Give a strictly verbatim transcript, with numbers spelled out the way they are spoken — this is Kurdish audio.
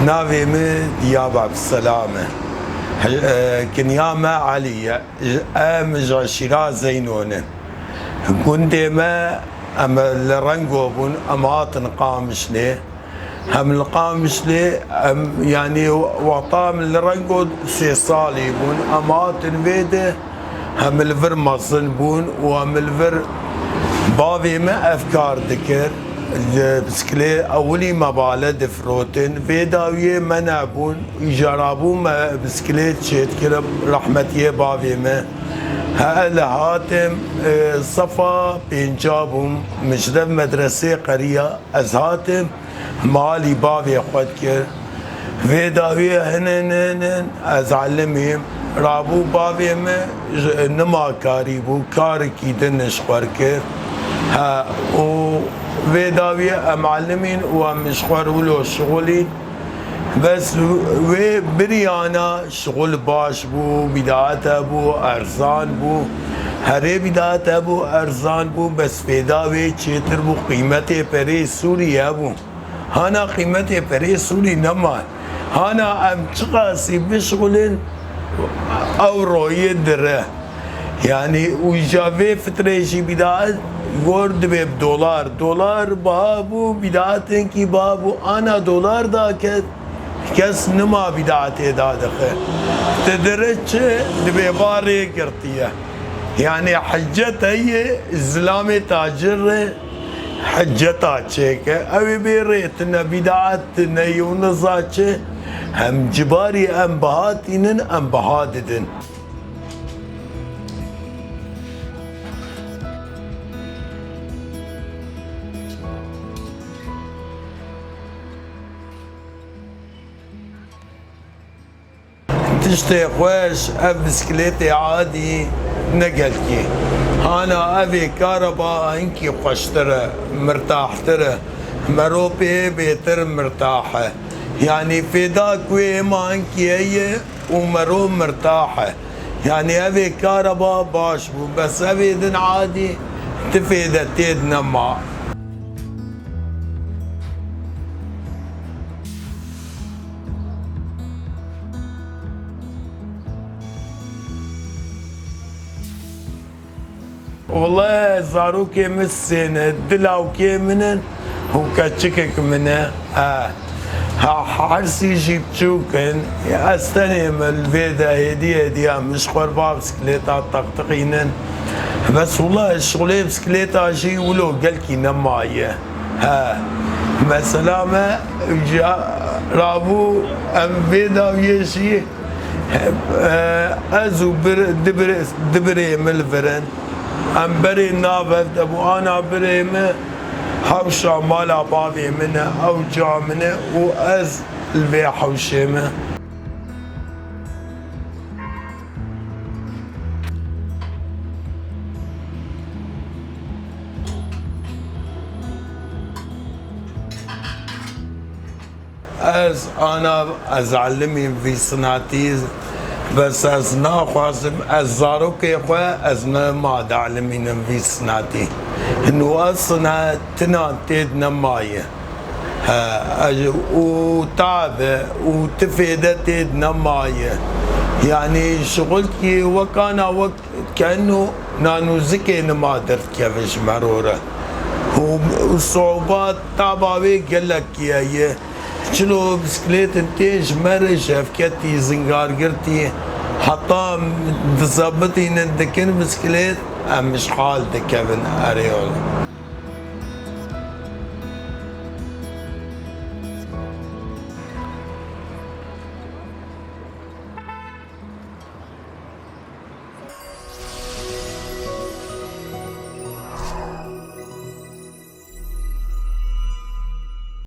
Navê min Diyab Ebdulselam e. Hi-, e, kinya me Elî ye. Em ji eşîra Zeyno ne. Gundê me, em li Rengo bûn, em hatin Qamişlê. Hem li Qamişlê, em, yanî, wexta em li Rengo sê salî bûn, em hatin vê de, hem li vir mezin bûn û em li vir bavê me ev kar dikir. Li bisikilê ewilî me bale difirotin. Vê dawiyê me nebûn, îca rabû me bisikilêt çêdikirim, rehmetiyê bavê me. He, li hatim, e, sefa pênca bûm, min ji dev medresê qeriya, ez hatim, malî bavê xwe dikir. Vê dawiyê hinin hinin ez elimîm. Rabû bavê min ji, nima karî bû, karekî din ji xwe kir. He, û vê dawiyê em elimîn û em ji xwe wilo şixulîn. Bes wê biriyana şixul baş bû, bîdaet hebû, erzan bû. Herê bîdaet hebû, erzan bû, bes fêda wê çêtir bû, qîmetê perê Sûrî hebû. Hana qîmetê perê Sûrî nema. Hana em çiqasî bişixulin, ew royê dire. Yanî, û îca vê fitrê jî bîdaet gor dibê bi dolar. Dolar biha bû, bîdaetinkî biha bû. Ana dolar daket, kes nima bîdaetê dadixe. Ti dire çi dibê ba rê girtiye. Yanî, hicet heye, zilamê tacir re hiceta çêke. Ew ê bê rê tine bîdaet tine, yew niza çi. Hem cibarî em biha tînin, em biha didin. Tiştê xweş, ev bisikilêtê adî ne gelkî. Hana evê kareba hinkî xweştir e, mirtahtir e. Mero pê bêtir mirtah e. Yanî fêda ku ê hema hinkî heye, û mero mirtah e. Yanî evê kareba baş bû, bes evê din adî ti fêde têd nema. Wele zarokê min sê ne, du lawkê min in û keçikek min e. E, ha, hersî jî biçûk in. Ez tenê me li vê de hêdî hêdî em ji xwe re ba bisiklêta teqtiqînin. Bes wele şixulê bisiklêta jî wilo gelkî nemaye. He, mesela me ca rabû em vê dawiyê jî, e, ez û bir, du bir, du birê min li vir in. Em berê nav hev de bû, ana birê min hewşa mala bavê min e, ew ca min e û ez li vê hewşê me. Ez ana, ez elimîm vî sinatî, bes ez naxwazim, ez zarokê xwe, ez nema dielimînim vî sinatî. Nû ez sine tinan têd nemaye. He, ez, û tabe, û ti fêde têd nemaye. Yanî şixulkî wekana wek Keno nanûzikê nima derdikeve ji mero re. Û, û sobat taba wê gelekî ye. Çilo bisikletên tê ji me re ji hevketî zingargirtî, heta dizebitînin dikin bisiklet, em ji hal dikevin erê wele.